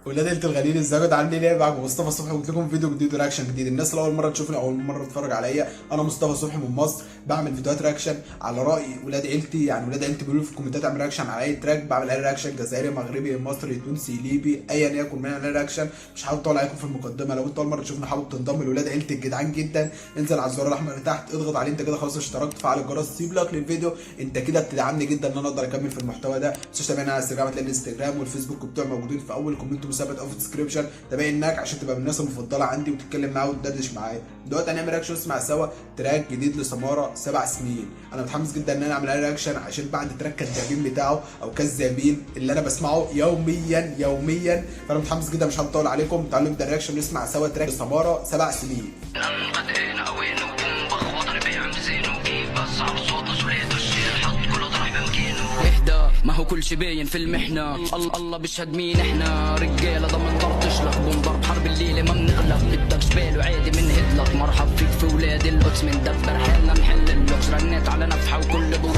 ولاد عيلة الغليل، ازيكم؟ عاملين ايه؟ معاكم مصطفى صبحي، وقلت لكم فيديو جديد و reaction جديد. الناس اللي اول مرة تشوفني، اول مرة تتفرج عليا، انا مصطفى صبحي من مصر، بعمل فيديوهات reaction على راي ولاد عيلتي. يعني ولاد عيلتي بيقولوا في الكومنتات اعمل reaction على اي track، بعمل اي reaction، جزائري، مغربي، مصري، تونسي، ليبي، ايا يكن من reaction. مش حابب اطول عليكم في المقدمه. لو انت اول مرة تشوفني حابب تنضم لولاد عيلتي الجدعان جدا، انزل على الزرار الاحمر اللي تحت، اضغط عليه، انت كده خلاص اشتركت، فعل الجرس، سيب like للفيديو، انت كده بتدعمني جدا ان انا اقدر اكمل في المحتوى ده. ما تنساش تتابعني على الانستجرام، هتلاقي الانستجرام والفيسبوك بتوعي موجودين في اول comment مثبت او في ال description. تابعني هناك عشان تبقى من الناس المفضلة عندي وتتكلم معايا وتدردش معايا. دلوقتي هنعمل reaction، نسمع سوا track جديد لسماره 7 سنين. انا متحمس جدا ان انا اعمل عليه reaction عشان بعد track كذابين بتاعه او كذابين اللي انا بسمعه يوميا يوميا، فانا متحمس جدا. مش هطول عليكم، تعالوا نبدا reaction، نسمع سوا track سماره 7 سنين. قد اوين وبوم وطني بيع مزين وكيف بس على صوت وسوليت الشيل حط كله طرح بمكينه. اهدى، ما هو كل شي باين في المحنة، الله الله بيشهد مين احنا، رجالة ضمن ضرب تشلخ بوم ضرب حرب الليلة ما بنغلب، بدك جبال وعادي منهدلك، مرحب فيك في ولاد القدس، مندبر حالنا نحل اللوكس، رنيت على نفحة وكل بوم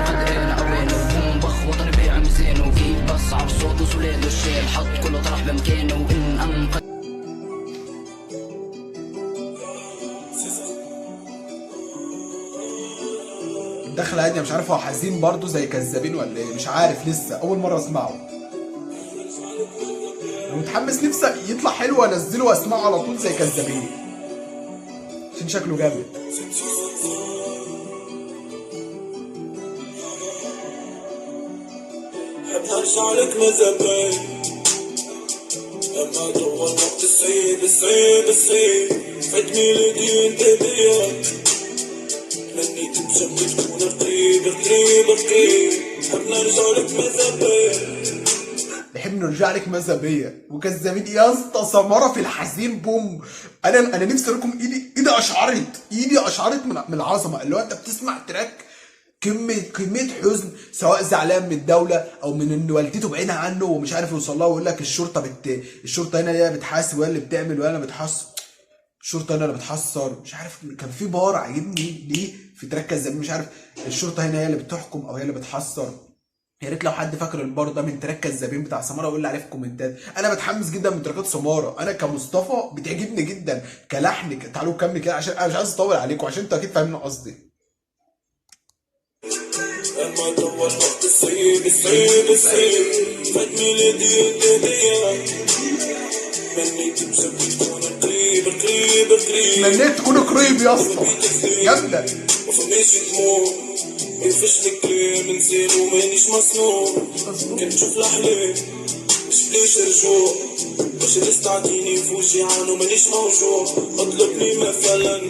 قد اوين وبوم بخ وطني بيع مزين وكيف بس على صوت وسوليت الشيل حط كله طرح بمكانه وان انقذ الدخلة هادية، مش عارف هو حزين برضو زي كذابين ولا ايه، مش عارف، لسه اول مرة اسمعه. انا متحمس، نفسي يطلع حلو وانزله واسمعه على طول زي كذابين عشان شكله جامد. حب نرجع لك مذهبي لما طول وقت الصعيب الصعيب الصعيب عيد ميلادي انت بيا تمنيت بجنبي تكون قريب قريب قريب، حب نرجع لك مذهبي. نحب نرجع لك مذهبية وكذابين. يا اسطى سمرة في الحزين بوم. انا نفسي اقول لكم ايدي اشعرت، ايدي اشعرت من العظمه. اللي هو انت بتسمع track كمية كمية حزن، سواء زعلان من الدولة او من ان والدته بعيدة عنه ومش عارف يوصل لها، ويقول لك الشرطة هنا اللي بتحاسب ولا اللي بتعمل ولا اللي بتحصل، الشرطة هنا اللي بتحصر، مش عارف. كان في بار عاجبني ليه في track كذابين، مش عارف، الشرطة هنا هي اللي بتحكم او هي اللي بتحصر. يا ريت لو حد فاكر البار ده من track كذابين بتاع سماره يقول لي عليه في الكومنتات. انا بتحمس جدا من تراكات سماره، انا كمصطفى بتعجبني جدا كلحن. تعالوا كمل كده عشان انا مش عايز اطول عليكم، عشان انتوا اكيد فاهمين قصدي. لما طول وقت الصعيب الصعيب الصعيب عيد ميلادي انت بيا تمنيت بجنبي تكون قريب قريب قريب. تمنيت تكونوا قريب يا اسطى، جامده. ما فماش دموع، ما يفش الكلام، نسير ومانيش مصنوع، كنت تشوف الأحلام مش بليش رجوع، باش الناس تعطيني في وجهي عانو مانيش موجوع، اطلبني مثلا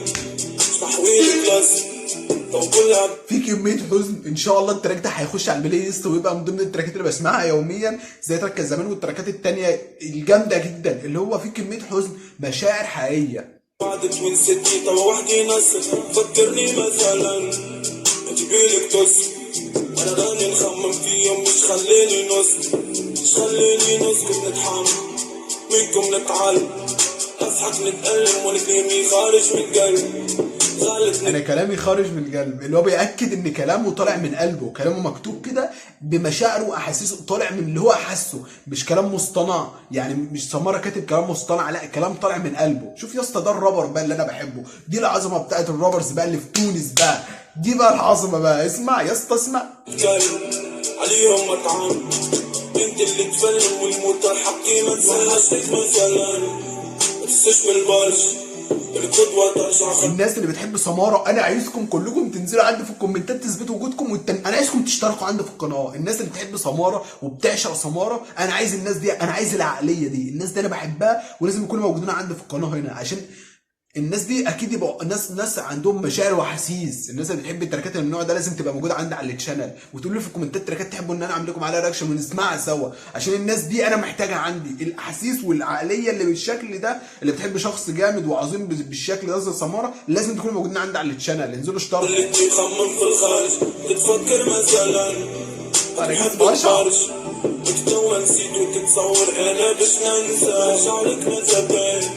مش تحويل كلاس تو كلها. في كمية حزن. ان شاء الله ال track ده هيخش على ال playlist ويبقى من ضمن التراكات اللي بسمعها يوميا زي track زمان والتراكات التانية الجامدة جدا، اللي هو في كمية حزن، مشاعر حقيقيه. بعدت ونسيتني توا وحدي نصر، فكرني مثلا انت بالك تص انا راني نخمم فيهم، مش خليني نسكت، مش خليني نسكت، نتحمل منكم نتعلم، اضحك نتألم وانا كلامي خارج من القلب غلط. انا كلامي خارج من القلب، اللي هو بياكد ان كلامه طالع من قلبه، كلامه مكتوب كده بمشاعره واحاسيسه، طالع من اللي هو حاسه، مش كلام مصطنع. يعني مش سماره كاتب كلام مصطنع، لا، كلام طالع من قلبه. شوف يا اسطى، ده الرابر بقى اللي انا بحبه، دي العظمة بتاعت ال rappers بقى اللي في تونس بقى، دي بقى العظمة بقى. اسمع يا اسطى اسمع. نتكلم عليهم مطعم انت اللي تفلم والموت حقي ما تسهلش لك مثلا ما تنساش بالبرج القدوة ترجع. الناس اللي بتحب سماره، انا عايزكم كلكم تنزلوا عندي في الكومنتات تثبتوا وجودكم، انا عايزكم تشتركوا عندي في القناه. الناس اللي بتحب سماره وبتعشق سماره، انا عايز الناس دي، انا عايز العقلية دي، الناس دي انا بحبها ولازم يكونوا موجودين عندي في القناة هنا، عشان الناس دي اكيد يبقوا ناس عندهم مشاعر واحاسيس. الناس اللي بتحب التراكات اللي من النوع ده لازم تبقى موجودة عندي على ال channel، وتقولوا لي في الكومنتات تراكات تحبوا ان انا اعمل لكم عليها reaction ونسمعها سوا، عشان الناس دي انا محتاجها عندي. الاحاسيس والعقلية اللي بالشكل ده، اللي بتحب شخص جامد وعظيم بالشكل ده زي سماره، لازم تكونوا موجودين عندي على ال channel. انزلوا اشتركوا. اللي تخمم في الخارج تتفكر مثلا أنا تحب كنت بشعر. الخارج وتتوا نسيت وتتصور انا باش ننسى شعرك مذهبي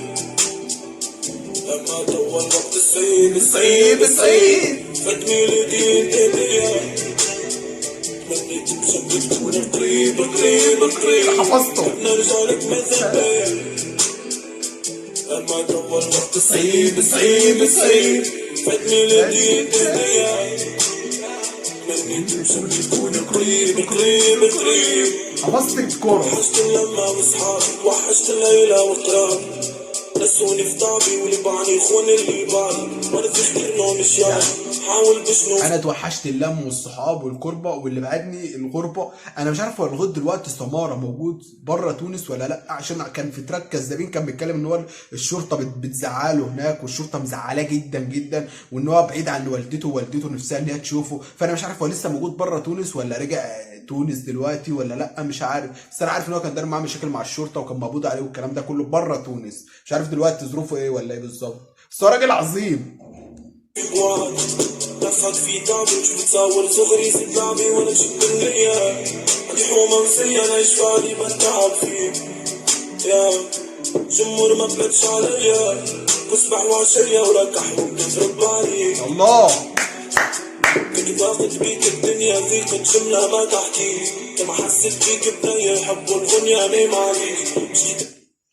لما طول وقت الصعيب الصعيب الصعيب عيد ميلادي انت بيا تمنيت بجنبي. بشكل تكون قريب قريب قريب. حفظته. نرجع لك مثلا اما دور وقت صعيب صعيب صعيب. فات ميلادي انت هدية، تمنيت بشكل تكون قريب قريب قريب. حفظت الكورس. وحشت اللمة وصحابي، وحشت العيلة والقراب، نسوني في تعبي واللي باعني خون اللي بعدي، وانا في خير نوم مش يعني حاول باش نوم. انا اتوحشت اللم والصحاب والقربه واللي بعدني الغربة. انا مش عارف هو لغاية دلوقتي سماره موجود بره تونس ولا لا، عشان كان في track كذابين كان بيتكلم ان هو الشرطة بتزعله هناك، والشرطة مزعلاه جدا جدا، وان هو بعيد عن والدته ووالدته نفسها ان هي تشوفه. فانا مش عارف هو لسه موجود بره تونس ولا رجع تونس دلوقتي ولا لا، مش عارف. بس انا عارف ان هو كان داير معاه مشاكل مع الشرطة وكان مقبوض عليه والكلام ده كله بره تونس. مش عارف دلوقتي ظروفه ايه ولا ايه بالظبط، بس هو راجل عظيم. نفخت في تعبي نشوف تصور صغري زيد لعبي وانا مشيت بالنية. عندي حومة وسية نعيش فعلي بتعب فيه يا جمهور ما بلدش عليا، تصبح وعشية وراك حوم تضرب عليك. الله كنت ضاقت بيك الدنيا ضيقت جملة ما تحكي، كما حسيت بيك بنية يحبوا الغنية ما عليك. مشيت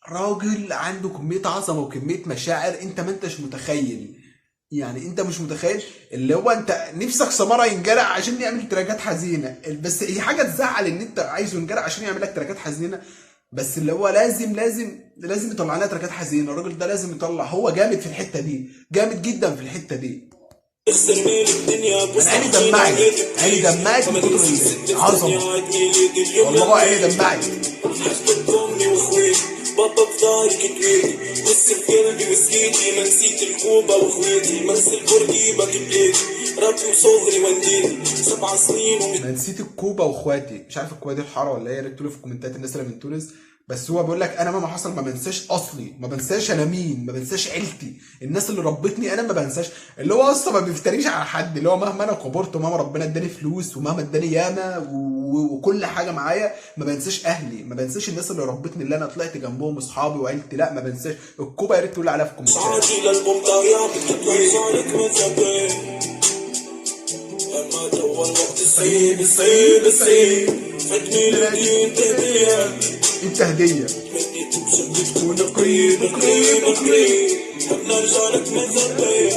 راجل عنده كمية عظمة وكمية مشاعر انت ما انتش متخيل. يعني انت مش متخيل اللي هو انت نفسك سمارة ينجرع عشان يعمل تراكات حزينة، بس هي حاجة تزعل ان انت عايزه ينجرع عشان يعمل لك تراكات حزينة، بس اللي هو لازم لازم لازم يطلع لنا تراكات حزينة. الراجل ده لازم يطلع، هو جامد في الحتة دي، جامد جدا في الحتة دي. اخسر ميل الدنيا انا عيني دمعت، عيني دمعت من كتر العظمة، والله عيني دمعت. حبت امي واخواتي، بابا في ظهري كتويتي، بس في قلبي وسكيتي، ما نسيت الكوبا واخواتي، ما نسيت البورقيبة كبليتي، ربي وصغري ونديتي 7 سنين ومش انا نسيت الكوبا واخواتي، مش عارف الكوبا دي الحارة ولا ايه، يا ريت تقولوا في الكومنتات الناس اللي من تونس. بس هو بيقول لك انا مهما حصل ما بنساش اصلي، ما بنساش انا مين، ما بنساش عيلتي، الناس اللي ربتني انا ما بنساش. اللي هو اصلا ما بيفتريش على حد، اللي هو مهما انا كبرت ومهما ربنا اداني فلوس ومهما اداني ياما وكل حاجة معايا، ما بنساش اهلي، ما بنساش الناس اللي ربتني، اللي انا طلعت جنبهم، اصحابي وعيلتي، لا ما بنساش. الكوبا يا ريت تقول عليها في الكومنتات. عادي الالبوم طالع بترجع لك مذهبين، اما دور وقت الصعيب صعيب صعيب. فات ميلادي انت هدية، انت هديه، تمنيت بشكل تكون قريب قريب قريب. حب نرجع لك مذهبين،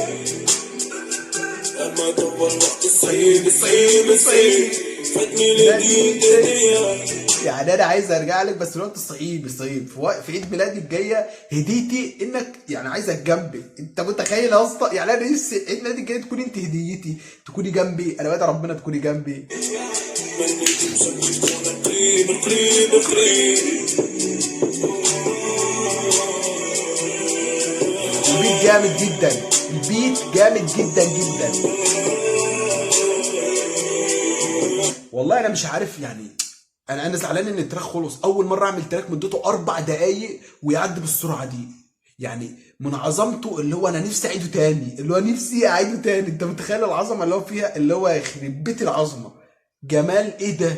اما دور وقت الصعيب صعيب صعيب. فات ميلادي انت هدية. يعني انا عايز ارجع لك بس الوقت الصعيب صعيب. في عيد ميلادي الجاية هديتي انك يعني عايزك جنبي. انت متخيل يا اسطى؟ يعني انا نفسي عيد ميلادي الجاية تكوني انت هديتي، تكوني جنبي، انا بدعي ربنا تكوني جنبي. تمنيت بشكل تكون قريب قريب قريب. ال beat جامد جدا، ال beat جامد جدا جدا. والله انا مش عارف، يعني انا زعلان ان ال track خلص. اول مرة اعمل track مدته 4 دقايق ويعدي بالسرعة دي، يعني من عظمته اللي هو انا نفسي اعيده تاني، اللي هو نفسي اعيده تاني. انت متخيل العظمة اللي هو فيها، اللي هو يخرب بيت العظمة، جمال. ايه ده،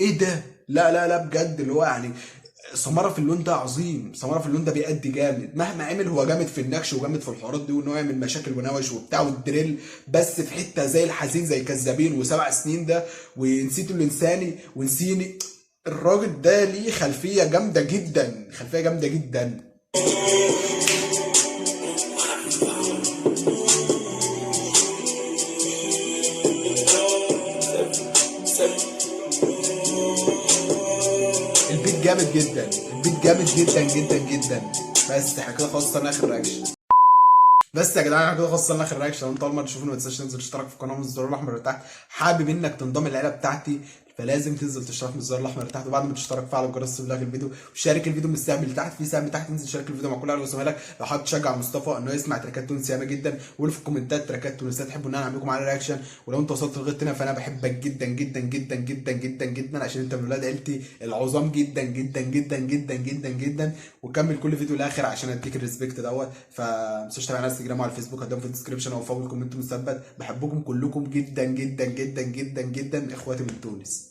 ايه ده، لا لا لا بجد. اللي هو يعني سمارة في اللون ده عظيم، سمارة في اللون ده بيأدي جامد مهما عمل، هو جامد في النكش وجامد في الحوارات دي، وان هو يعمل مشاكل ونوش وبتاع وال drill، بس في حتة زي الحزين زي كذابين و7 سنين ده ونسيت الانساني ونسيني. الراجل ده ليه خلفية جامدة جدا، خلفية جامدة جدا. ال beat جامد جدا، ال beat جامد جدا جدا جدا. بس احنا كده خلاص وصلنا اخر reaction. بس يا جدعان احنا كده خلاص وصلنا اخر reaction. لو انت اول مرة تشوفوني ما تنساش تنزل تشترك في القناة من الزرار الاحمر اللي تحت. حابب انك تنضم للعيلة بتاعتي فلازم تنزل تشترك من الزرار الاحمر اللي تحت، وبعد ما تشترك فعل الجرس ولايك الفيديو وشارك الفيديو من السهم اللي تحت، في سهم تحت انزل شارك الفيديو مع كل اهل وزمايلك. لو حابب تشجع مصطفى انه يسمع تراكات تونسية ياما جدا، وقول في الكومنتات تراكات تونسية تحبوا ان انا اعمل لكم عليها reaction. ولو انت وصلت لغاية هنا فانا بحبك جدا جدا جدا جدا جدا جدا، عشان انت من ولاد عيلتي العظام جدا جدا جدا جدا جدا جدا. وكمل كل فيديو للاخر عشان اديك ال respect دوت. فما تنساش تابعنا على الانستجرام وعلى الفيسبوك، هتلاقيهم في ال description او في اول comment مثبت. بحبكم كلكم جدا جدا جدا جدا جدا، اخواتي من تونس.